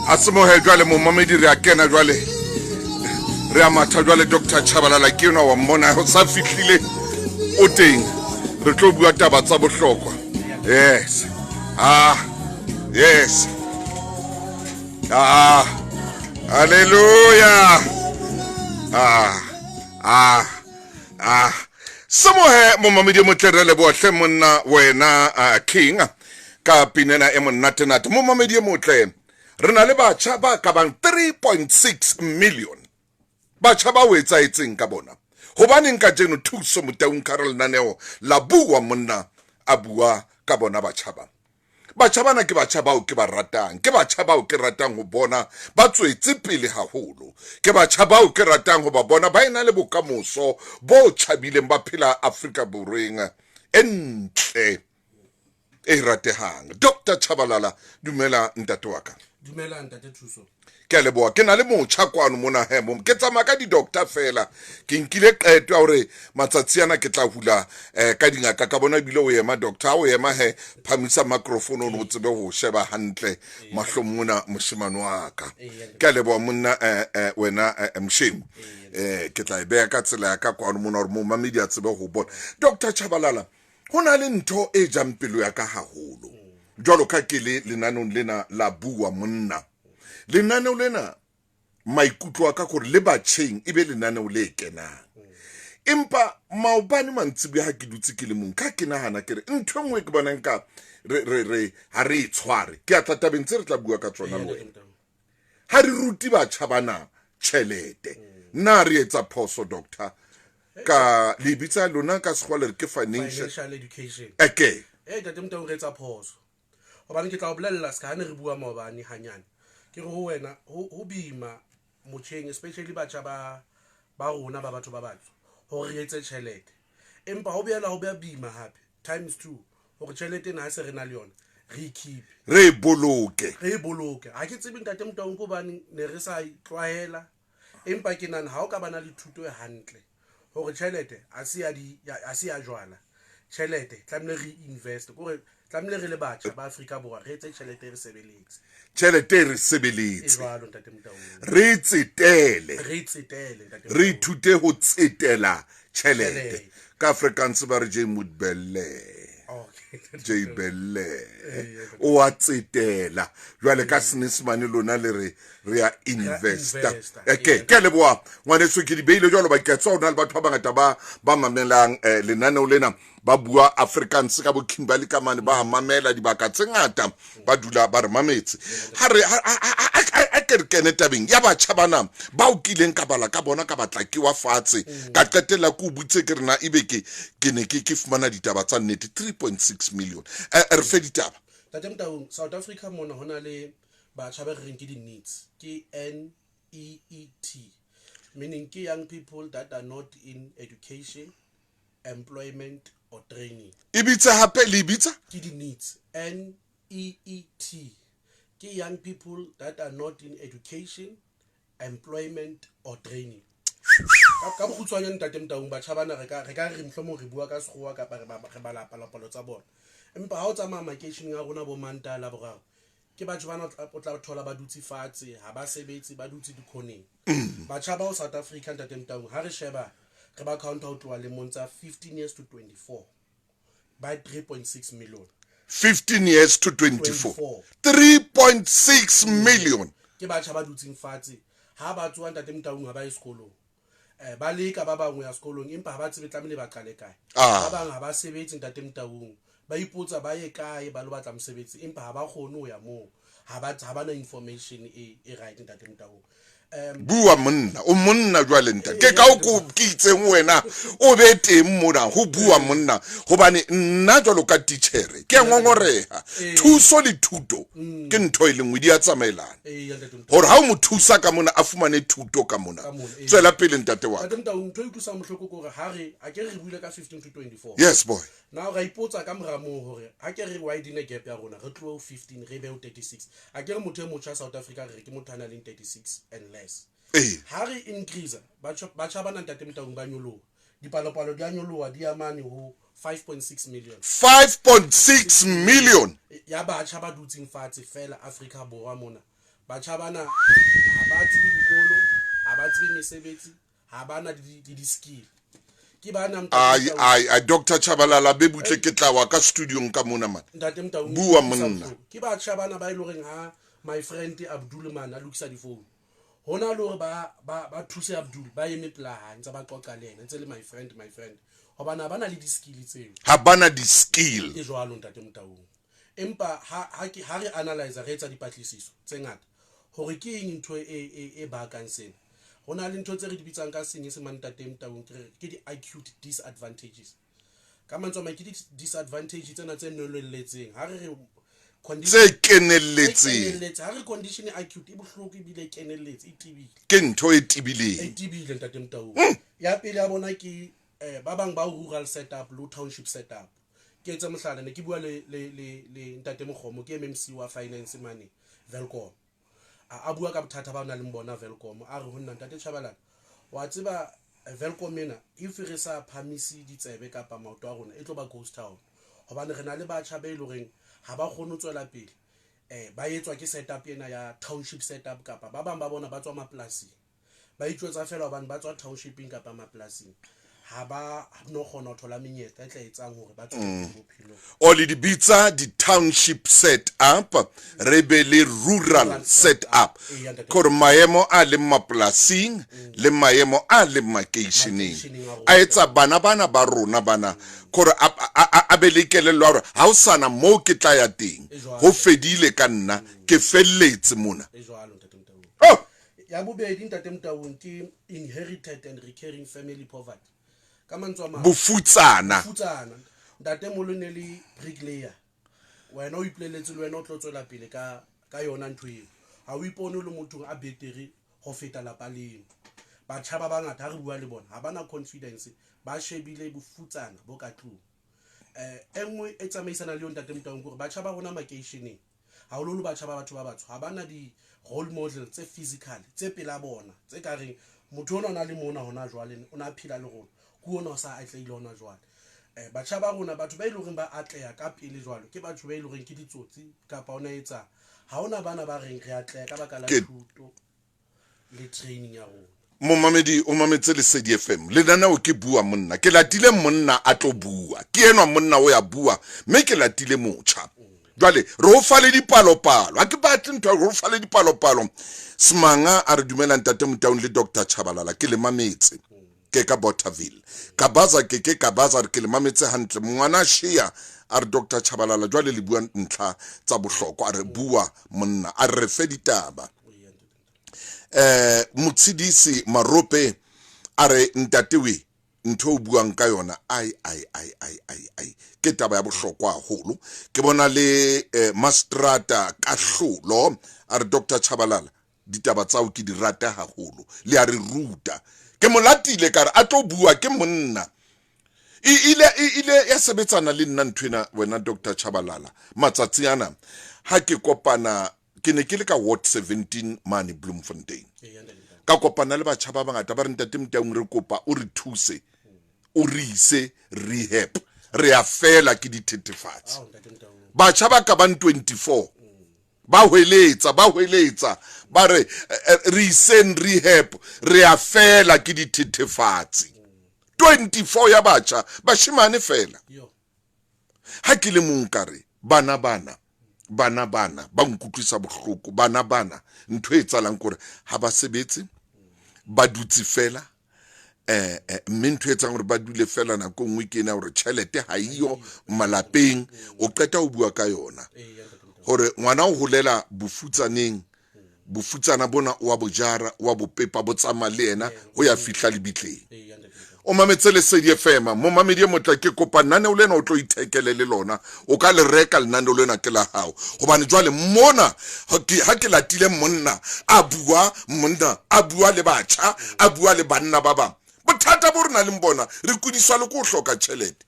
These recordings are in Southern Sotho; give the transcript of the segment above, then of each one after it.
A semohe jwale momamedi, re a kena jwale, re a matha jwale. Dr Chabalala ke enwa wa mmona ho sa fihlile o teng, re tlo bua taba tsa bohlokwa. Yes, ah yes, ah, hallelujah, ah ah ah. Semohe momamedi e motle, re leboha hle monna wena, King ka pinena e monnatenate. Momamedi e motle, re na le batjha ba ka bang 3.6 million. Batjha ba o etsaetseng ka bona? Hobaneng kajeno Thuso Motaung ka re lenaneo la Bua Monna a bua ka bona batjha ba? Batjha bana ke batjha bao ke ba ratang, ke batjha bao ke ratang ho bona ba tswetse pele haholo, ke batjha bao ke ratang ho ba bona ba ena le bokamoso bo tjhabileng, ba phela Afrika Borweng e ntle e ratehang. Dr Chabalala, dumela ntate wa ka. Dumela ntate Thuso. Ke a leboha. Ke na le motjha kwano mona he, mo ke tsamaya ka di-doctor fela. Ke nkile qeto ya hore matsatsi ana ke tla hula ka dingaka ka bona. Ebile o ema, doctor, ha o ema he, phamisa microphone o ne o tsebe ho sheba hantle mahlong mona, moshemane wa ka. Ke a leboha monna, wena, Mshemu. Ke tla e beha ka tsela ya ka kwano mona hore momamedi a tsebe ho bona. Dr Chabalala, ho na le ntho e jang pelo ya ka haholo jwalo ka ke le lenaneong lena la Bua Monna. Lenaneo lena, maikutlo a ka kore le batjheng e be lenaneo le kenang, empa maobane mantsibuya ha ke dutse ke le mong ka ke nahana, ke re ntho e nngwe ke bonang ka re re re ha re e tshware. Ke atla tabeng tse re tla bua ka tsona le wena. Ha re rute batjha bana tjhelete, na re etsa phoso, doctor? Ka le bitsa lona ka sekgowa le re ke financial financial education. Eke. Ee ntate Motaung, re etsa phoso, gobane ke tla o bolelela se ka ga ne re bua maobane ganyane, ke re ho wena ho boima motjheng, especially batjha ba rona ba batho ba batsho, gore re etse tšhelete, empa ho boela ho beya boima gape times two gore tšhelete ena ha se re na le yona re e keep. Re e boloke. Re e boloke. Ha ke tsebe ntate Motaung ko bane ne re sa tlwaela, empa ke nahana ha o ka bana le thuto e hantle gore tšhelete a se ya di a se ya jwala, tšhelete tlamehile re invest, kore tlamehile re le batjha ba Afrika Borwa re etse tšhelete, re sebeletse. Tjhelete e re sebeletse. E jwalo ntate Motaung. Re tsetele. Re tsetele ntate Re Motaung. ithute ho tsetela tjhelete. Tjhelete. Ka Afrikaans ba re jy moet belê. Okay. Jy belê, o a tsetela. Jwale ka Senyesemane lona le re re ya investa. Investa. Okay, ke a leboha ngwaneso, ke di beile jwalo ba ke tswa ho na le batho ba bangata ba mamelang lenaneo lena, ba bua Afrikaans ka bo Kimberley ka mane, ba mamela dibaka tse ngata, ba dula ba re mametse. Ha re a ke re kene tabeng ya batjha bana bao kileng ka bala ka bona, ka batla ke wa fatshe, ka qetella ke o butse, ke re na ebe ke ne ke fumana ditaba tsa nnete. 3.6 million, re fe ditaba. Ntate Motaung, South Africa mona ho na le batjha ba re reng ke di-neets, ke NEET, meaning ke young people that are not in education, employment or training. E bitsa hape, le e bitsa? Ke di-neets, NEET, ke young people that are not in education, employment or training. Ka bokgutshwanyane ntate Motaung, batjha bana re ka re mohlomong re bua ka sekgowa kapa re bala palopalo tsa bona, empa ha o tsamaya makeisheneng a rona bo Mantaha, Laboraro, ke batho bana o tla thola ba dutse fatshe, ha ba sebetse, ba dutse dikhoneng. Batjha bao South Africa ntate Motaung, ha re sheba re ba counta ho tloha lemong tsa 15 years to 24, by 3.6 million. 15 years to 24. 24. 3.6 million. Ke batjha ba dutseng fatshe. Ha ba tsoha ntate Motaung, ha ba ye sekolong, ba leka ba bangwe ya sekolong, empa ha ba tsebe tlamehile ba qale kae. Ah. Ba bang ha ba sebetse ntate Motaung, ba ipotsa ba ye kae ba lo batla mosebetsi, empa ha ba kgone ho ya moo, ha ba na information e right ntate Motaung. Bua monna, o monna jwale ntate, ke ka o ko ke itseng wena o be teng mona ho Bua Monna, hobane nna jwalo ka titjhere ke a ngongoreha. Thuso le thuto ke ntho e le nngwe, di a tsamaelana, Ee, ntate Motaung. Hore ha o mo thusa ka mona, a fumane thuto ka mona. Ka mona, ee. Tswela pele ntate wa ka. Ntate Motaung, ntho e utlwisang bohloko ke hore ha re a ke re buile ka 15 to 24. Yes boy. Now ra ipotsa ka mora moo hore ha ke re widen gap ya rona, re tlohe ho 15 re be ho 36. A ke re motho e motjha South Africa re re ke motho a nang le 36 and less. Ha re increase batjha bana ntate Motaung, ba nyoloha, dipalopalo di a nyoloha, di amane ho 5.6 million. 5.6 million. Ya batjha ba dutseng fatshe fela Africa Borwa mona. Batjha bana ha ba tsebe dikolo, ha ba tsebe mesebetsi, ha ba na le di-skill. Ke bana Ai ai ai Dr Chabalala be butle ke tla wa ka studiong ka mona man. Ntate Motaung, Bua monna. Ke batjha bana ba e loreng ha my friend Abdul man a lokisa difounu. Hona le hore ba ba ba thuse Abdul ba eme pela hae ntse ba qoqa le yena ntse le my friend my friend. Hobane ha bana le di-skill tseo. Ha bana di-skill. E jwalo ntate Motaung. Empa ha ha ke ha re analyze re etsa dipatlisiso tse ngata hore ke eng ntho e e e bakang sena. Ho na le ntho tse re di bitsang ka senyesemane ntate Motaung ke re ke di-acute disadvantages. Ka mantswe a mang ke di-disadvantage tsena tse nwelelletseng. Ha re re tse kenelletseng. Ha re condition e acute e bohloko ebile e kenelletse e tebile. Ke ntho e tebileng. E tebile ntate Motaung. Ya pele ya bona ke ba bang ba rural setup le township setup. Ke etse mohlala ne ke bua le le le le ntate Mokgomo ke MMC wa finance mane Welkom. A bua ka bothata ba nang le bona Welkom a re ho nna ntate Chabalala wa tseba Welkom ena if re sa phamise ditsebe kapa maoto a rona e tlo ba ghost town hobane re na le batjha ba e loreng ha ba kgone ho tswela pele ba etswa ke setup ena ya township setup kapa ba bang ba bona ba tswa mapolasing ba itjwetsa fela hobane ba tswa townshipeng kapa mapolasing ha ba no kgona ho thola menyetla e tla etsang hore ba tswele pele bophelong. O le di bitsa di-township set up re be le rural set up kore maemo a leng mapolasing le maemo a leng makeisheneng a etsa bana bana ba rona bana kore a be le kelello ya hore ha o sana moo ke tla ya teng ho fedile ka nna ke felletse mona. Oh! Ya bobedi ntate Motaung ke inherited and recurring family poverty. Ka mantswe a mang bofutsana. Bofutsana. Ntate molo ne le bricklayer. Wena o ipoleletse le wena o tlo tswela pele ka ka yona ntho eo. Ha o ipone o le motho a betere ho feta lapa leno. Batjha ba bangata ha re bua le bona ha bana confidence, ba shebile bofutsana bo ka tlung. E nngwe e tsamaisana le yo ntate Motaung ke hore batjha ba rona makeisheneng haholoholo batjha ba batho ba batsho ha bana di-role model tse physical tse pela bona tse ka reng motho ona o na le mona hona jwale o na phela le rona ke ona o sa atlehile hona jwale. Batjha ba rona batho ba e leng horeng ba atleha ka pele jwalo ke batho ba e leng horeng ke ditsotsi kapa ona etsang. Ha hona bana ba reng re atleha ka baka la thuto le training ya rona. Momamedi o mametse Lesedi FM. Lenaneo ke bua monna. Ke latile monna a tlo bua. Ke enwa monna o ya bua mme ke latile motjha. Jwale re o fa le dipalopalo. Ha ke batle ntho re o fa le dipalopalo. Smanga a re dumela ntate Motaung le Dr Chabalala ke le mametse. Ke ka Bothaville. Kabaza ke ke Kabaza re ke le mametse hantle. Ngwana Shea a re Dr Chabalala jwale le bua ntlha tsa bohlokwa a re bua monna a re fe ditaba. Motshedisi Marope a re ntate we ntho o buang ka yona ai ai ai ai ai ai ke taba ya bohlokwa haholo. Ke bona le Mastrata Kahlolo a re Dr Chabalala ditaba tsao ke di rata haholo le a re ruta. Ke molatile ka re a tlo bua ke monna. E ile ya sebetsana le nna nthwena wena Dr Chabalala matsatsi ana ha ke kopana ke ne ke le ka ward 17 mane Bloemfontein. Ka kopana le batjha ba bangata ba re ntate Motaung re kopa o re thuse o re ise rehab re a fela ke dithethefatsi. Batjha ba ka bang 24 ba hweletsa ba hweletsa ba re re iseng rehab re a fela ke dithethefatsi. 24 ya batjha bashimane fela. Ha ke le mong ka re bana bana bana bana ba nkutlwisa bohloko bana bana ntho e etsahalang kore ha ba sebetse ba dutse fela mme ntho e etsang hore ba dule fela nako nngwe ke ena hore tjhelete ha iyo malapeng o qeta ho bua ka yona hore ngwana o holela bofutsaneng bofutsana bona wa bojara wa bopepa bo tsamaya le yena ho ya fihla lebitleng. O mametse Lesedi FM momamedi e motle ke kopa lenaneo lena o tlo ithekele le lona o ka le reka lenaneo lena ke la hao hobane jwale mona ha ke latile monna a bua monna a bua le batjha a bua le banna ba bang bothata bo re nang le bona re kudiswa le ko hloka tjhelete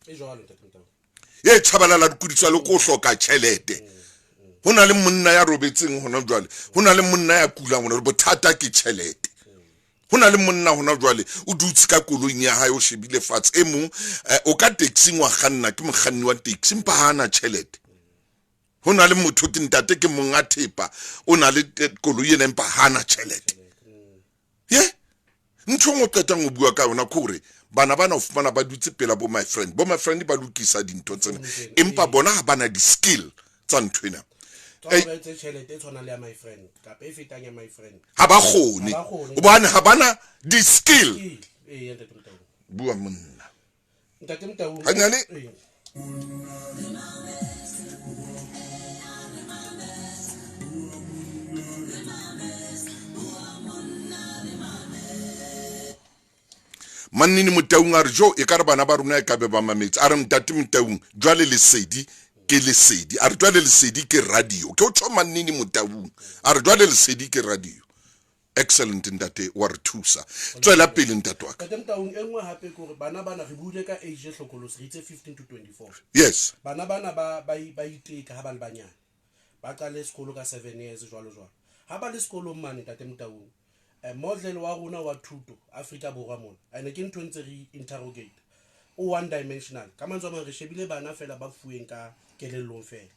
e Chabalala re kudiswa le ko hloka tjhelete. Ho na le monna ya robetseng hona jwale ho na le monna ya kulang hona bothata ke tjhelete. Ho na le monna hona jwale o dutse ka koloing ya hae o shebile fatshe e mong o ka taxing wa kganna ke mokganni wa taxi empa ha ana tjhelete. Ho na le motho ke ntate ke monga thepa, o na le koloi ena empa hana tjhelete. Ye ntho engwe o qetang ho bua ka yona ke hore bana bana o fumana ba dutse pela bo my friend, bo my friend ba lokisa dintho tsena, empa bona ha bana di-skill tsa ntho ena. Ha ba kgone hobane ha bana di-skill. Bua monna hanyane. Mannini Motaung a re jo e ka re bana ba rona e ka be ba mametse. A re ntate Motaung jwale lesedi ke lesedi. A re jwale lesedi ke radio. Ke o tjho Mannini Motaung. A re jwale lesedi ke radio. Excellent ntate wa re thusa. Tswela pele ntate wa ka. Ntate Motaung e nngwe hape ke hore bana bana re buile ka age e hlokolosi re itse 15 to 24. Yes. Bana bana ba ba ba iteka ha ba le banyane. Ba qale sekolo ka 7 years jwalo jwalo. Ha ba le sekolong mane ntate Motaung model wa rona wa thuto Afrika Borwa mona ene ke ntho ntse re interrogate o one dimensional. Ka mantswe a mang re shebile bana fela ba fuweng ka kelellong fela.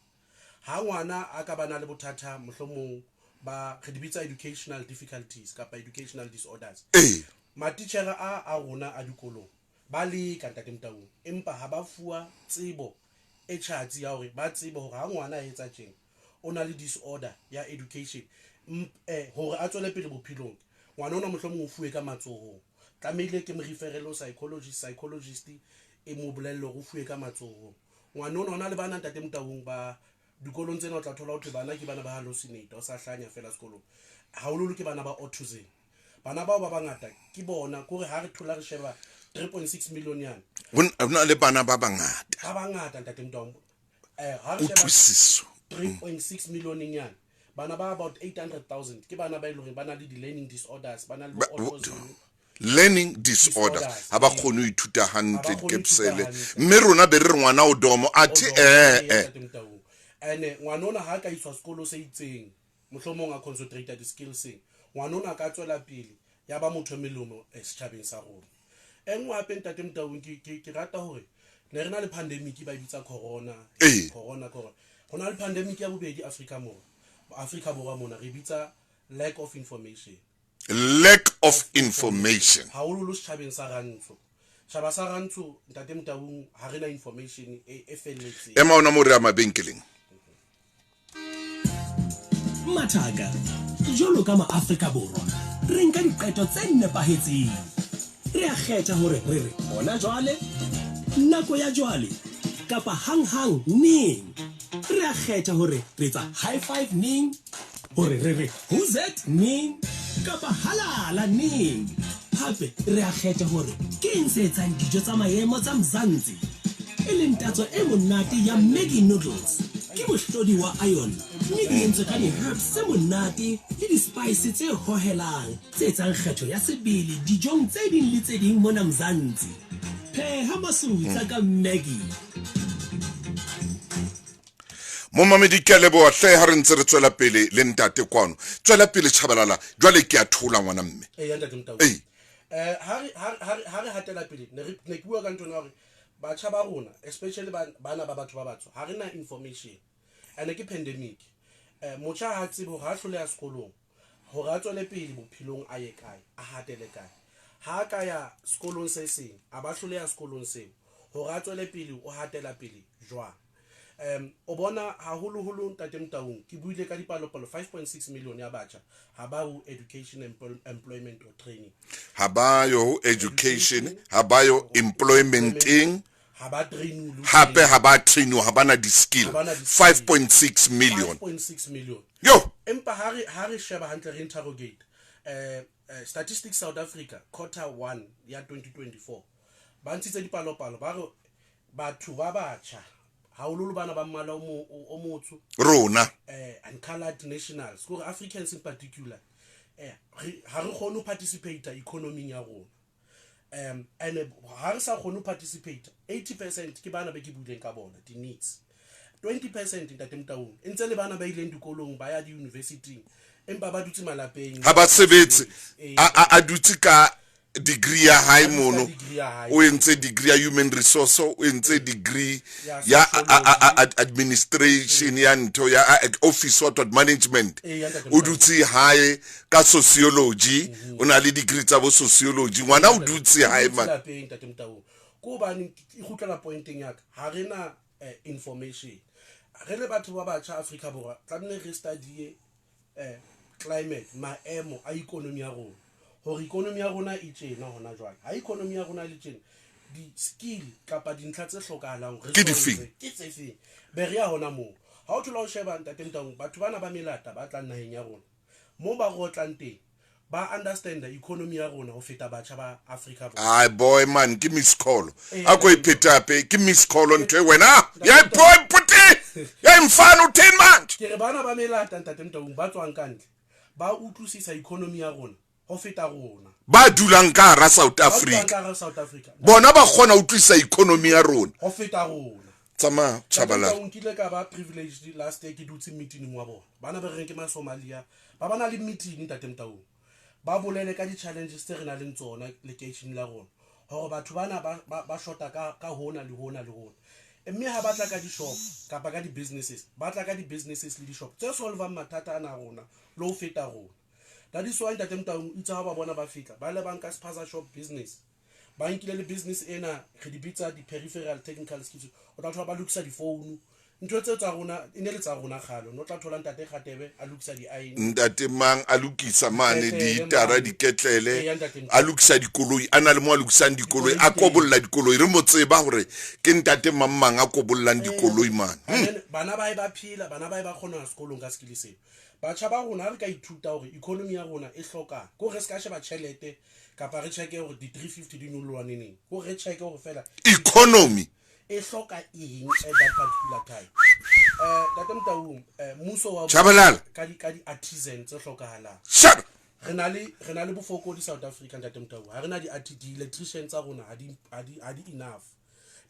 Ha ngwana a ka ba na le bothata mohlomong ba re di bitsa educational difficulties kapa educational disorders. Ee. Matitjhere a a rona a dikolong ba leka ntate Motaung empa ha ba fuwa tsebo e tjhatsi ya hore ba tsebe hore ha ngwana a etsa tjena o na le disorder ya education hore a tswele pele bophelong. Ngwana ona mohlomong o fuwe ka matsohong, tlamehile ke mo referele ho psychologist, psychologist e mo bolelle hore o fuwe ka matsohong. Ngwana ona ona le bana ntate Motaung ba dikolong tsena o tla thola ho thwe bana ke bana ba hallucinate, o sa hlanya fela sekolong. Haholoholo ke bana ba autism. Bana bao ba bangata ke bona kore ha re thola re sheba 3.6 million yana. Ho na le bana ba bangata. Ba bangata ntate Motaung. Ha re sheba Kutlwisiso. 3.6 million nyana. Bana ba about 800,000 ke bana ba e leng hore ba na le di-learning disorders, ba na le autism. Learning disorders ha ba kgone ho ithuta hantle dikepsele, mme rona be re re ngwana o domo athe ee. Ene ngwana ona ha ka iswa sekolo se itseng mohlomong a concentrate di-skillseng, ngwana ona a ka tswela pele ya ba motho e melemo setjhabeng sa rona. E nngwe hape ntate Motaung ke rata hore ne re na le pandemic ba e bitsa corona, corona corona. Ho na le pandemic ya bobedi Afrika Borwa, Afrika Borwa mona re bitsa lack of information. Lack of information. Haholoholo setjhabeng sa Rantsho. Tjhaba sa Rantsho ntate Motaung ha re na information e felletseng. Ema ona mo re ya mabenkeleng. Mathaka, jwalo ka maAfrika Borwa, re nka diqeto tse nepahetseng. Re a kgetha hore re re hona jwale, nako ya jwale, kapa hanghang neng. Re a kgetha hore re etsa high five neng, hore re re huzet neng, kapa halala neng. Hape re a kgetha hore ke eng se etsang dijo tsa maemo tsa Mzansi, e leng tatso e monate ya Maggi noodles. Ke mohlodi wa iron mme di entswe ka di-herbs tse monate le di-spice tse hohelang tse etsang kgetho ya sebele dijong tse ding le tse ding mona Mzansi. Pheha masutsa ka Maggi. Momamedi ke a leboha hle ha re ntse re tswela pele le ntate kwano. Tswela pele Tshabalala, jwale ke a thola ngwana mme. Ee ya ntate Motau. Ee. Ha re hatela pele ne re ne ke bua ka ntho ena hore batjha ba rona especially bana ba batho ba batsho ha re na information and ke pandemic. Motjha ha tsebe hore ha hloleha sekolong hore a tswele pele bophelong a ye kae, a hatele kae. Ha ka ya sekolong se seng a ba hloleha sekolong seo hore a tswele pele o hatela pele jwang. O bona haholoholo ntate Motaung ke buile ka dipalopalo 5.6 million ya batjha ha ba ho education, employment or training. Ha ba yo ho education, ha ba yo employmenteng, ha ba train, hape ha ba train, ha bana di-skill. 5.6 million. 5.6 million. Yo. Empa ha re sheba hantle re interrogate Statistics South Africa quarter 1 ya 2024 ba ntshitse dipalopalo ba re batho ba batjha haholoholo bana ba mmala o motsho rona and colored nationals kore Africans in particular ha re kgone ho participate economy ya rona. And ha re sa kgone ho participate 80% ke bana ba ke buileng ka bona di needs. 20% ntate Motaung e ntse le bana ba ileng dikolong ba ya di-university empa ba dutse malapeng ha ba sebetse a dutse ka Degree ya hae mono, o entse degree ya human resource, o entse degree ya administration ya ntho ya office what management. O dutse hae ka sociology, o na le degree tsa bo sociology. Ngwana o dutse hae man. Ko hobane e kgutlela pointeng ya ka, ha re na information. Re le batho ba batjha Afrika Borwa, tlamehile re study climate, maemo a economy ya rona, hore economy ya rona e tjena hona jwale. Ha economy ya rona e le tjena, di-skill kapa dintlha tse hlokahalang re Ke difeng? Ke tse feng? Be re ya hona moo. Ha o thola o sheba, Ntate Motaung, batho bana ba melata ba tlang naheng ya rona, mo ba rotlang teng, ba understand economy ya rona ho feta batjha ba Afrika Borwa. Ai boy man, ke miss call. A ko iphete hape, ke miss call ntho e wena. Ya boy puti. Ya mfana o 10 months. Ke re bana ba melata, Ntate Motaung, ba tswang ka ntle, ba utlwisisa economy ya rona ho feta rona. Ba dulang ka hara South Ba dulang Africa. ka hara South Africa. Bona ba kgona ho utlwisisa economy ya rona. Ho feta rona. Tsamaya Tshabalala. Ntate Motaung, nkile ka ba privileged last year, ke dutse meeting wa bona. Bana ba reng ke ma Somalia, ba na le meeting, Ntate Motaung. Ba bolele ka di-challenges tse re nang le tsona lekeisheneng la rona, hore batho bana ba shota ka hona le hona le hona. Mme ha ba tla ka di-shop kapa ka di-businesses, ba tla ka di-businesses le di-shop tse solvang mathata ana a rona le ho feta rona. That is why, Ntate Motaung, itse ha ba bona ba fihla, ba le ba nka spaza shop business, ba nkile le business ena re di bitsa di-peripheral technical skills. O tla thola ba lokisa difounu, ntho tseo tsa rona e ne le tsa rona kgale. No tla thola Ntate Kgatebe a lokisa di-iron, Ntate mang a lokisa mane Diketlele dihitara, mane. Diketlele, Eya, Ntate. A lokisa dikoloi, a na le mo a lokisang dikoloi, a Dikoloi teng. Kobolla dikoloi. Re mo tseba hore ke ntate mang mang a kobollang dikoloi mane. And then bana ba e ba phela, bana ba e ba kgona ho ya sekolong ka skill seo. Batjha ba rona, ha re ka ithuta hore economy ya rona e hlokang, ko re se ka sheba tjhelete kapa re checke hore di-350 di nyoloha neneng, ko re checke hore fela economy e hloka eng at that particular time. Ntate Motaung, mmuso wa Tshabalala. Ka di-artisan tse hlokahalang. Shut Re na le bofokodi South Africa, Ntate Motaung. Ha re na di-electrician tsa rona ha di enough,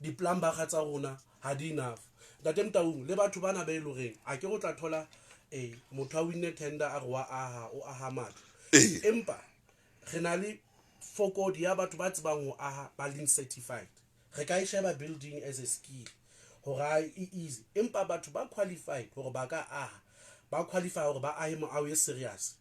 di-plumbera tsa rona ha di enough, Ntate Motaung. Le batho bana ba e le horeng a ke go tla thola motho a winne tender, a re wa aha, o aha matlo, empa re na le fokodi ya batho ba tsebang ho aha, ba leng certified. Re ka e sheba building as a skill hore a e easy, empa batho ba qualified hore ba ka aha, ba qualify hore ba ahe moaho e serious,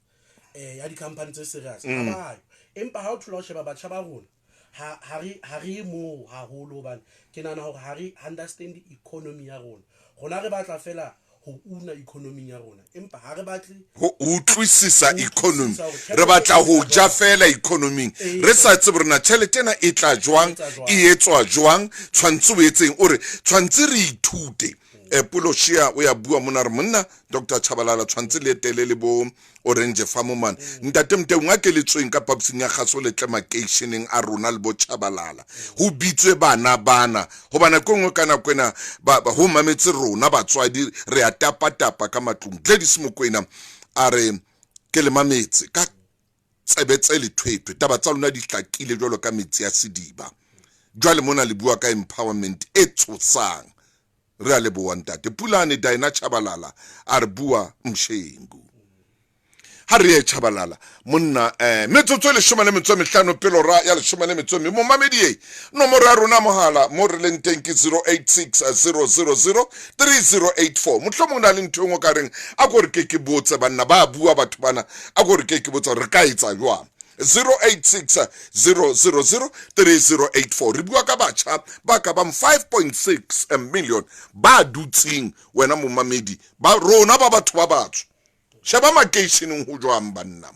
ya di-company tse serious, ha bayo. Empa ha o thola o sheba batjha ba rona, ha re ye moo haholo, hobane ke nahana hore ha re understand economy ya rona. Rona re batla fela ho una economy ya rona, empa ha re batle ho utlwisisa ho economy. Utlwisisa hore Re batla tjhelete ho e tla ja jwang. Fela economing, re sa tsebe rena tjhelete ena e tla jwang, E tla jwang. E etswa jwang, tshwantse o etseng. O re tshwantse re ithute. Poloshia o ya bua mona, re monna Dr Chabalala tshwantse le etele le bo Orange Farm man. Ntate Motaung, a ke le tsweng ka phaposing ya kgaso, le tle makeisheneng a rona le bo Chabalala, ho bitswe bana bana, hobane ko nngwe ka nako ena ho mametse rona batswadi, re a tapa-tapa ka matlong. Gladys Mokwena a re ke le mametse ka tsebe tse lethwethwe, taba tsa lona di hlakile jwalo ka metsi a sediba. Jwale mona le bua ka empowerment e tshosang. Re a leboha, ntate Pulane Dina Chabalala a re bua Mshengu. Ha re ye Chabalala monna, metsotso e 15 pele hora ya 15. Momamedi, e nomoro ya rona mohala mo re leng teng ke 086 000 3084. Mohlomong na le ntho e nngwe ka reng a ko re ke botse banna ba bua, batho bana, a ko re ke botse hore re ka etsa jwang. 086 000 3084. Re bua ka batjha ba ka bang 5.6 million ba dutseng. Wena momamedi, ba rona ba batho ba batsho, sheba makeisheneng ho jwang banna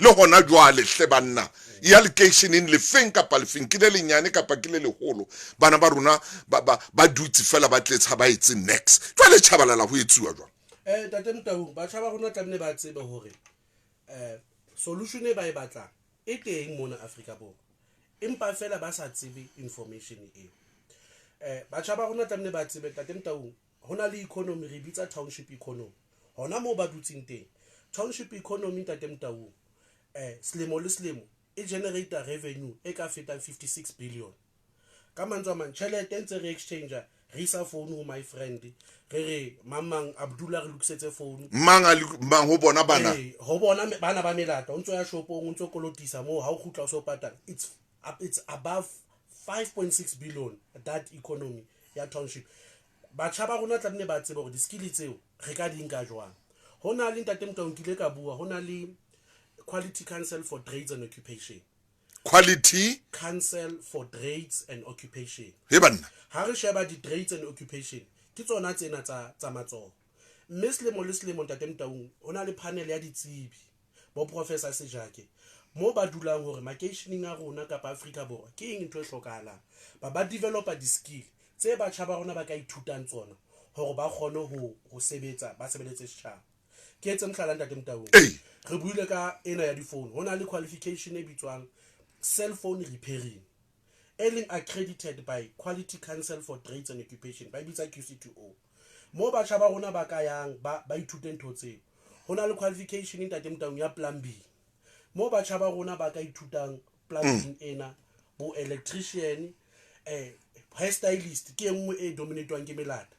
le hona jwale hle banna. Ya lekeisheneng lefeng kapa lefeng, ke le lenyane kapa ke le leholo, bana ba rona ba dutse fela, ba tletse, ha ba etse niks. Jwale Tjhabalala, ho etsuwa jwang? Ntate Motaung, batjha ba rona tlamehile ba tsebe hore solution e ba e batlang e teng mona Afrika Borwa, empa fela ba sa tsebe information eo. Batjha ba rona tlamehile ba tsebe, Ntate Motaung, ho na le economy re bitsa township economy hona moo ba dutseng teng. Township economy, Ntate Motaung, selemo le selemo e generate revenue e ka fetang 56 billion. Ka mantswe a mang, tjhelete e ntse re exchange, Re isa phone ho my friend, re re mang mang Abdullah re lokisetse phone. Mang a mang ho bona bana? Ee, ho bona bana ba melata, o ntso ya shopong, o ntso kolotisa moo, ha o kgutla o so patala. It's above 5.6 billion that economy ya township. Batjha ba rona tlamehile ba tsebe hore di-skill tseo re ka di nka jwang. Ho na le ntate Motaung, ke ile ka bua, ho na le Quality Council for Trades and Occupation. Quality Council for Trades and Occupation. He banna. Ha re sheba di-trades and occupation, ke tsona tsena tsa matsoho. Mme selemo le selemo ntate Motaung, ho na le panel ya ditsebi, bo Professor Sejake, mo ba dulang hore makeisheneng a rona kapa Afrika Borwa ke eng ntho e hlokahalang. Ba developa di-skill tse batjha ba rona ba ka ithutang tsona hore ba kgone ho sebetsa, ba sebeletse setjhaba. Ke etse mohlala ntate Motaung. Re buile ka ena ya di-phone. Ho na le qualification e bitswang cell phone repairing, e leng accredited by Quality Council for Trades and Occupation, ba e bitsa QCTO. Mo batjha ba rona ba ka yang ba ithute ntho tseo. Ho na le qualification ntate Motaung ya plumbing, mo batjha ba rona ba ka ithutang plumbing ena, bo electrician, hairstylist ke e nngwe e dominatewang ke melata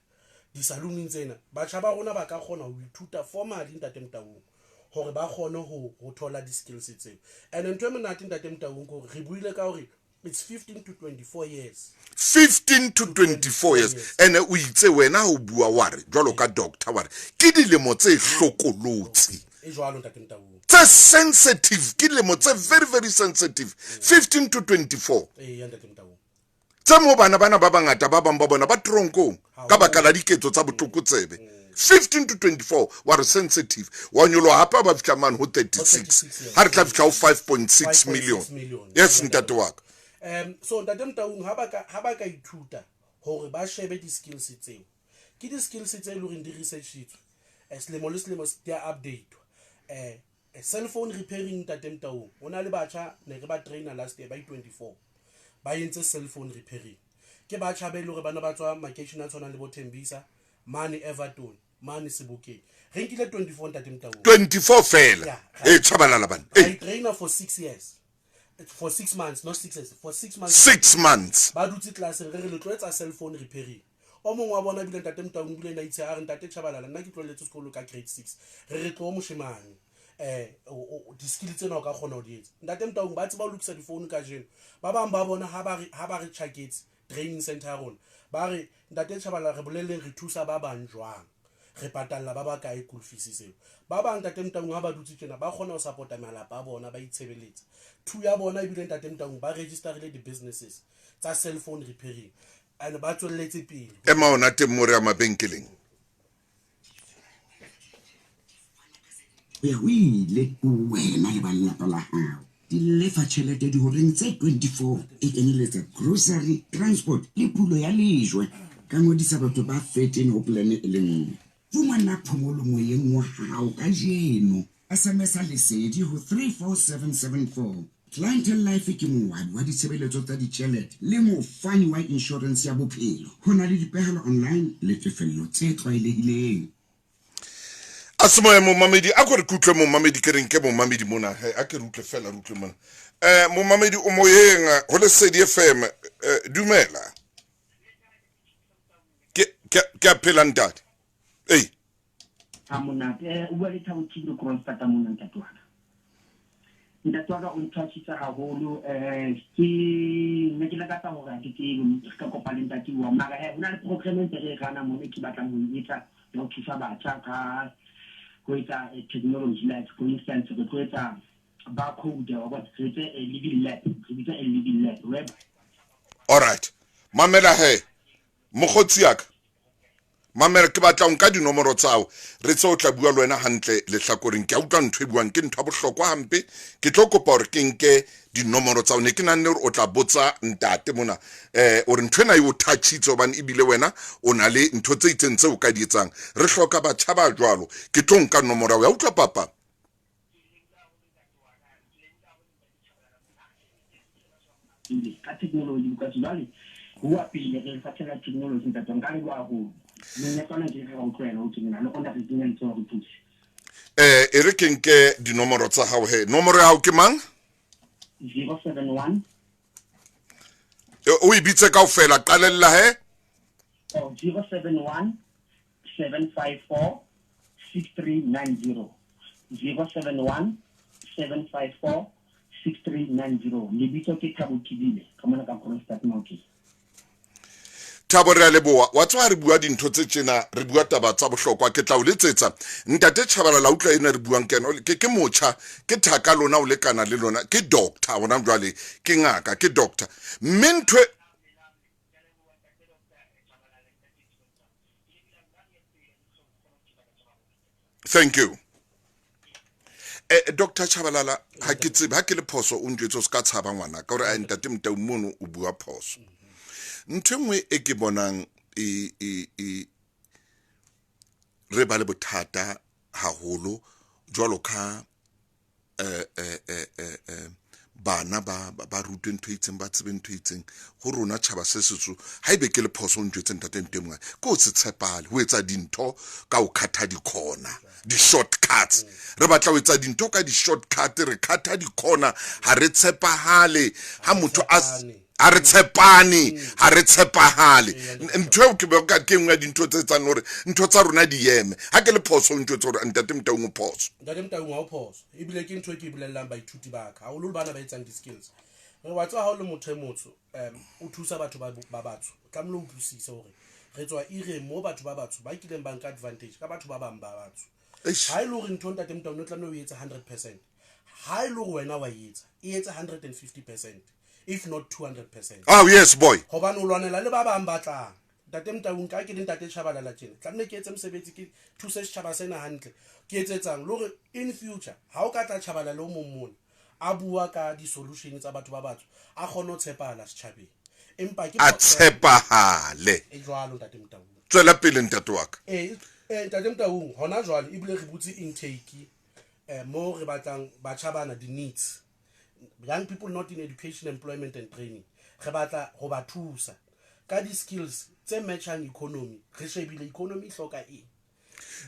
di-salooneng tsena. Batjha ba rona ba ka kgona ho ithuta formally ntate Motaung hore ba kgone ho thola di-skills tseo. And ntho e monate ntate Motaung ke hore re buile ka hore it's 15 to 24 years. 15 to 24 years. Ene o itse wena ho bua wa re jwalo ka doctor wa re ke dilemo tse hlokolotsi. E jwalo ntate Motaung. Tse sensitive, ke dilemo tse very very sensitive. 15 to 24. Eh, ya ntate Motaung. Tse mo bana bana ba bangata ba bang ba bona ba tronkong ka baka la diketso tsa botlokotsebe. 15 to 24 wa re sensitive, wa nyoloha hape ba fihla mane ho 36, ha re tla fihla ho 5.6 million. Yes ntate wa ka. So ntate Motaung, ha ba ka ithuta hore ba shebe di-skills tseo, ke di-skills tse leng hore di researchitswe, selemo le selemo di a update. Cell phone repairing ntate Motaung, ho na le batjha ne re ba trainer last year ba 24 ba entse cell phone repairing. Ke batjha ba e leng hore bana ba tswa makeishene a tshwanang le bo Tembisa, mane Everton, mane Sebokeng. Re nkile 24 ntate Motaung. 24 fela. E Tshabalala bana. Re trainer for 6 years. For 6 months, not 6 years, for 6 months. 6 months. Ba dutse class re le tlo etsa cell phone repairing. O mongwe wa bona bile ntate Motaung bile na itse a re ntate Tshabalala nna ke tloletse sekolo ka grade 6. Re tlo moshemane. Di-skill tsena o ka kgona ho di etsa. Ntate Motaung ba tseba ho lokisa di-phone kajeno. Ba bang ba bona ha ba re tjhaketse training center ya rona, ba re ntate Tshabalala re bolelleng re thusa ba bang jwang, re patalla ba bakae school fees seo. Ba bang ntate Motaung ha ba dutse tjena ba kgona ho support-a malapa a bona, ba itshebeletsa. Two ya bona ebile ntate Motaung ba registerile di-businesses tsa cell phone repairing and ba tswelletse pele. Ema ona teng mo re ya mabenkeleng. Ho ya ho ile wena le ba lelapa la hao. Di lefa tjhelete dihoreng tse 24, e kenyeletsa grocery, transport le pulo ya lejwe. Ka ngodisa batho ba 13 ho plan e le nngwe. Fumana phomolo moyeng wa hao kajeno. SMS Lesedi ho 34774. Clientele Life ke moabi wa ditshebeletso tsa ditjhelete le mofani wa inshorense ya bophelo. Ho na le dipehelo online le tefello tse tlwaelehileng. A se moya momamedi, a ko re kutlwe momamedi, ke reng ke momamedi mona, he, a ke re utlwe fela, re utlwe mona. Momamedi o moyeng ho Lesedi FM, dumela. Ke a phela ntate. Ei. Ha monate, o bua le Thabo Thindo Kronstadt mona ntate wa ka. Ntate wa ka o ntshwasitse haholo, ke ne ke lakatsa hore ha ke tsebe re ka kopa le ntate wa mara he, ho na le program e ntse re e rana mona ke batlang ho e etsa ya ho thusa batjha ka ho etsa technology, like for instance re tlo etsa barcode, wa bona, re etse a living lab, re bitsa a living lab web. All right, mamela he mokgotsi ya ka, mamela, ke batla ho nka dinomoro tsa hao, re tse o tla bua le wena hantle lehlakoreng. Ke a utlwa ntho e buang ke ntho ya bohlokwa hampe, ke tlo kopa hore ke nke dinomoro tsa hao. Ne ke nahanne hore o tla botsa ntate mona, hore ntho ena e o touchitse hobane ebile wena o na le ntho tse itseng tseo o ka di etsang. Re hloka batjha ba jwalo. Ke tlo nka nomoro ya hao. Ya utlwa papa? Ka technology, because jwale bua pele re lefatsheng la technology, ntate, nka re bua haholo. Monyetla ona ke re ra utlwela ho tjena, le rona re kenya letsoho re thuse. E re ke nke dinomoro tsa hao he. Nomoro ya hao ke mang? 071. O e bitse kaofela, qalella he. Oh, 071 754 6390. 071 754 6390. Lebitso ke Thabo Kibile, ka mona ka Kroonstad Maokeng. Thabo, re a leboha. Wa tseba ha re bua dintho tse tjena, re bua taba tsa bohlokwa. Ke tla o letsetsa. Ntate Tshabalala, utlwa ena re buang ka ena. Ke motjha, ke thaka lona, o lekana le lona. Ke doctor hona jwale, ke ngaka, ke doctor. Mme ntho e Thank you. Dr. Chabalala, ha ke tsebe, ha ke le phoso o njwetse o se ka tshaba ngwana ka hore a ntate Motau mono o bua phoso. Ntho e nngwe e ke bonang e e e re ba le bothata haholo jwalo ka bana ba ba rutwe ntho e itseng, ba tsebe ntho e itseng ho rona tjhaba se setso. Ha ebe ke le phoso o ntjwetse ntate ntho e mongwe ke o se tshepale ho etsa dintho ka ho khatha dikhona, di-shortcuts. Re batla ho etsa dintho ka di-shortcut, re khatha dikhona, ha re tshepahale. Ha motho a ha re tshepane, ha re tshepahale. Ntho eo ke ka ke nngwe ya dintho tse etsang hore ntho tsa rona di eme. Ha ke le phoso o ntjwetse hore ntate Motaung o phoso. Ntate Motaung ha o phoso, ebile ke ntho e ke e bolellang baithuti ba ka, haholo bana ba etsang di-skills. Re wa tseba ha o le motho e motsho, o thusa batho ba batsho, o tlamehile o utlwisise hore re tswa ireng mo batho ba batsho ba kileng ba nka advantage ka batho ba bang ba batsho. Ha e le hore ntho ntate Motaung o tlamehile o etse 100%, ha e le hore wena wa e etsa, e etse 150%, if not 200%. Oh yes boy. Hobane o lwanela le ba bang ba tlang. Ntate Motaung, ka ke le ntate Tshabalala tjena, tlamehile ke etse mosebetsi, ke thuse setjhaba sena hantle. Ke etsetsang le hore in future ha o ka tla Tshabalala o mong mona a bua ka di-solution tsa batho ba batsho, a kgone ho tshepahala setjhabeng. Empa ke a tshepahale. E jwalo ntate Motaung. Tswela pele ntate wa ka. Ntate Motaung, hona jwale ebile re butse intake mo re batlang batjha bana di-needs. Young people not in education, employment and training. Re batla ho ba thusa ka di-skills tse matchang economy. Re shebile economy e hloka eng.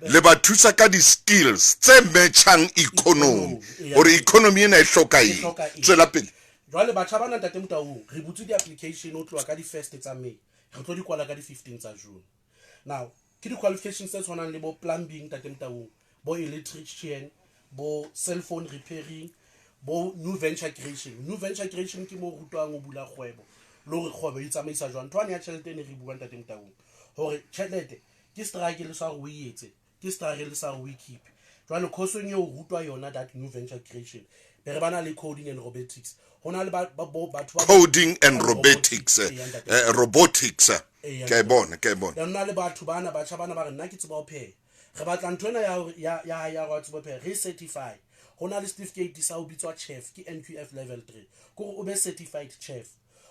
Le ba thusa ka di-skills tse matchang economy, hore economy ena e hloka eng. Tswela pele. Jwale batjha bana ntate Motaung, re butse di-application ho tloha ka di-1 tsa May, re tlo di kwala ka di-15 tsa June. Now ke di-qualifications tse tshwanang le bo plumbing ntate Motaung, bo electrician, bo cell phone repairing, bo new venture creation. New venture creation ke mo rutwang ho bula kgwebo le hore kgwebo e tsamaisa jwang. Ntho ya tjhelete e ne re buang ntate Motaung, hore tjhelete ke struggle sa hore o e etse, ke struggle sa hore o e keep. Jwale course-ong eo rutwa yona that new venture creation. Be re bana le coding and robotics. Ho na le batho ba coding and robotics, robotics. Ke a bona, ke a bona. Re na le batho bana, batjha bana ba re nna ke tseba ho pheha. Re batla ntho ena ya ya ya ya tseba ho pheha, re certify. Ho na le certificate sa ho bitswa chef, ke NQF level 3. Ke hore o be certified chef.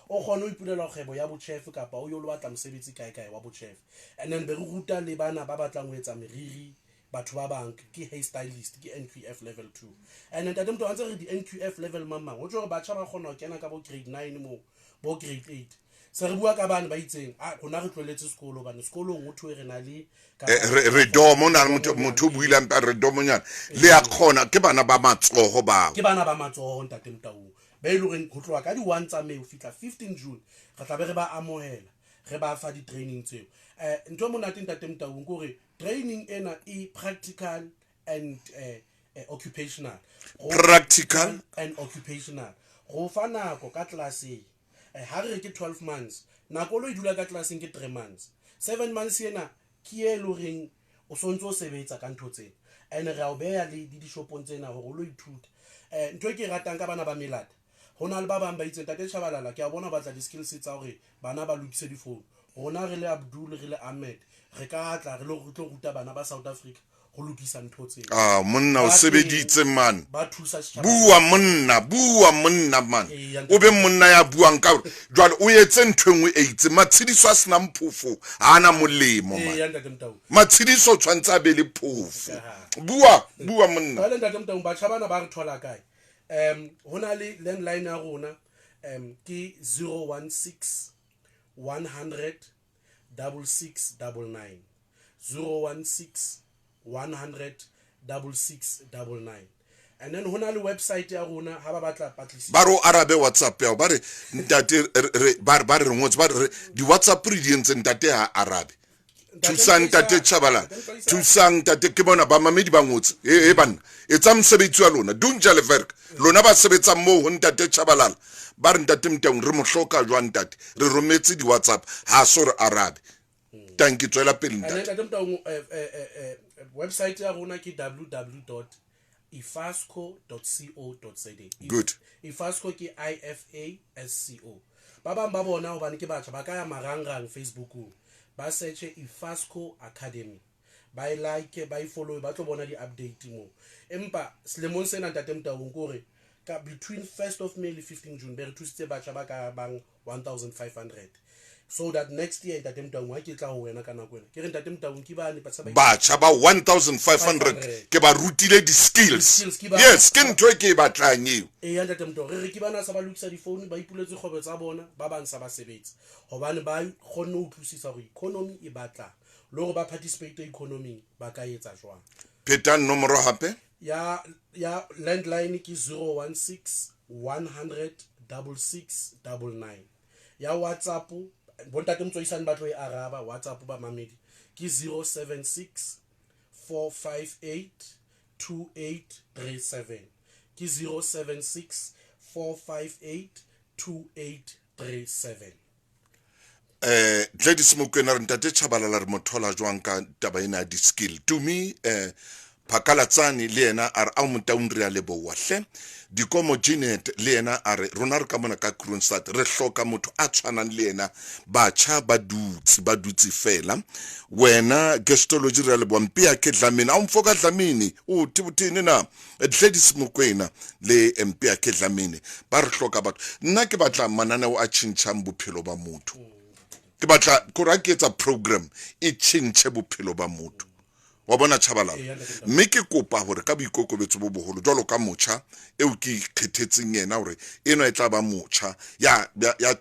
O kgone ho ipulela kgwebo ya bo chef kapa o yo lo batla mosebetsi kae kae wa bo chef. And then be re ruta le bana ba batlang ho etsa meriri, batho ba bang ke hair stylist, ke NQF level 2. And ntate Motho a ntse re di NQF level mang mang, ho tjho hore batjha ba kgona ho kena ka bo grade 9 moo, bo grade 8. Se re bua ka bane ba itseng, a rona re tlohelletse sekolo hobane sekolong ho thwe re na le re domo na motho motho o builang pa re domonyana le a kgona, ke bana ba matsoho bao. Ke bana ba matsoho ntate Motaung, ba e leng hore ho tloha ka di 1 tsa May ho fihla 15 June re tla be re ba amohela, re ba fa di-training tseo. Ntho e monate ntate Motaung ke hore training ena e practical and occupational. Practical and occupational. Go fa nako ka classeng. Ha re re ke 12 months, nako lo e dula ka classeng ke 3 months. 7 months ena ke e loreng o sontso o sebetsa ka ntho tsena. And re a o beha le di dishopong tsena hore o lo ithuta. Ntho e ke e ratang ka bana ba melata, ho na le ba bang ba itseng ntate Tshabalala, ke a bona o batla di-skills tsa hore bana ba lokise difounu. Rona re le Abdul, re le Ahmed, re ka tla re lo tlo ruta bana ba South Africa ho lokisa ntho tsena. Ah, monna o sebeditse man. Ba thusa setjhaba. Bua monna, bua monna man. O be monna ya buang ka hore jwale o etse ntho e nngwe e itseng. Matshediso a senang phofo ha ana molemo man. Matshediso o tshwanetse a be le phofo. Bua, bua monna. Jwale ntate Motaung, batjha bana ba re thola kae? Ho na le landline ya rona, ke 016 100 6699. 016 100 6699. And then ho na le website ya rona ha ba batla patlisiso. Ba re o arabe WhatsApp ya ba re ntate ba re re ngotse ba re di WhatsApp re di entse ntate ha arabe. Thusang ntate Tshabalala, thusang ntate, ke bona bamamedi ba ngotse e banna etsa mosebetsi wa lona dunja leverk lona ba sebetsang moo ho ntate Tshabalala. Ba re ntate Motaung re mo hloka jwang ntate, re rometse di WhatsApp ha so re arabe. Tanki tswela pele ntate. Ntate Motaung, website ya rona ke www.ifasco.co.za. Good. Ifasco ke IFASCO. Ba bang ba bona hobane ke batjha ba ka ya marangrang Facebookong, ba search Ifasco Academy, ba e like, ba e follow, ba tlo bona di-update moo. Empa selemong sena ntate Motaung ke hore ka between 1st of May le 15 June be re thusitse batjha ba ka bang 1500, so that next year ntate Motaung ha ke tla ho wena ka nako ena ke re ntate Motaung ke bane batjha ba 1500 ke ba rutile di-skills. Yes, ke ntho e ke e batlang eo. Eya ntate Motaung, re re ke bana sa ba lokisa difounu, ba ipuletse kgwebo tsa bona, ba bang sa ba sebetsa hobane ba kgonne ho utlwisisa hore economy e batlang le hore ba participate economy ba ka etsa jwang. Phetang nomoro hape. Ya landline ke 016 100 66 99. Ya WhatsApp bontate Motsoisane ba tlo e araba WhatsApp ba mamedi ke 076 458 2837. Ke 076 458 2837. Gladys Mokoena re ntate Tshabalala re mo thola jwang ka taba ena ya di-skill. Tumi Phakalatsane le yena a re ao Motaung re a leboha hle. Dikomo Jeanette le yena a re rona re ka mona ka Kroonstad re hloka motho a tshwanang le yena, batjha ba dutse fela. Wena Gestology re a leboha. Mpia ke Dlamini, a o mfoka Dlamini o thibothini na Gladys Mokoena le Mpia ke Dlamini ba re hloka batho. Nna ke batla mananeo a tjhentjhang bophelo ba motho, ke batla kore ha ke etsa program e tjhentjhe bophelo ba motho. Wa bona Tshabalala, mme ke kopa hore ka boikokobetso bo boholo jwalo ka motjha eo ke ikgethetseng yena hore enwa e tla ba motjha ya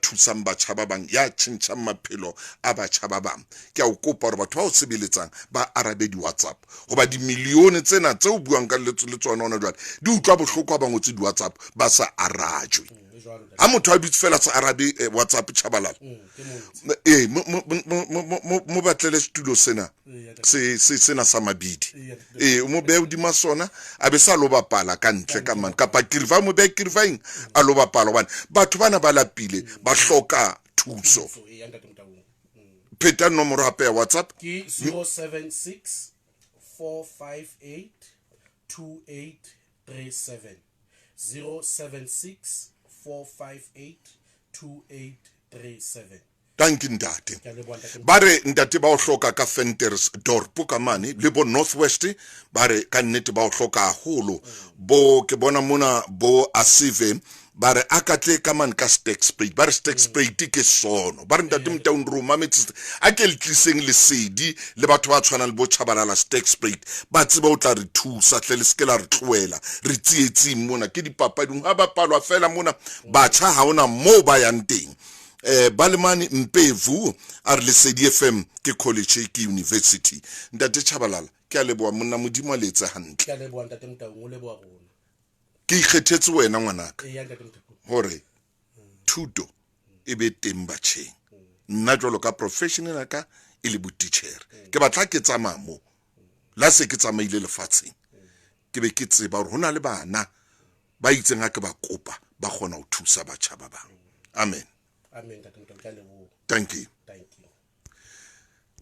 thusang batjha ba bang, ya tjhentjhang maphelo a batjha ba bang. Ke a o kopa hore batho ba o sebeletsang ba arabe di-WhatsApp, hoba dimilione tsena tse o buang ka le tsona hona jwale di utlwa bohloko ha ba ngotse di-WhatsApp ba sa arajwe. Ha motho a dutse fela sa arabe WhatsApp Tshabalala, mo batlele setulo sena se sena sa mabidi, o mo behe hodima sona a be sa lo bapala ka ntle ka mane, kapa kirifa mo behe kirifaeng a lo bapala, hobane batho bana ba lapile ba hloka thuso. Pheta nomoro hape ya WhatsApp ke 076 458 2837. 076 458 2837. Tanki ntate. Ba re ntate ba o hloka ka Ventersdorp ka mane le bo Northwest, ba re ka nnete ba o hloka haholo. Bo ke bona mona bo Asive ba re a ka tle ka mane ka Sterkspruit, ba re Sterkspruit ke sono. Ba re ntate Motaung re o mametse, a ke le tliseng lesedi le batho ba tshwanang le bo Tshabalala Sterkspruit, ba tsebe o tla re thusa hle, le seke la re tlohela re tsietsing mona. Ke dipapading ha bapalwa fela mona, batjha ha hona moo ba yang teng. Balemane Mpevu a re Lesedi FM ke college ke university. Ntate Tshabalala ke a leboha monna, Modimo a le etse hantle. Ke a leboha ntate Motaung, o leboha rona. Ke ikgethetse wena ngwanaka hore thuto e be teng batjheng. Nna jwalo ka profession ya ka e le botitjhere, ke batla ke tsamaya mo la se ke tsamaile lefatsheng, ke be ke tseba hore hona le bana ba itseng ha ke ba kopa ba kgona ho thusa batjha ba bang. Amen. Amen ntate Motaung, ke a leboha. Thank you. Thank you.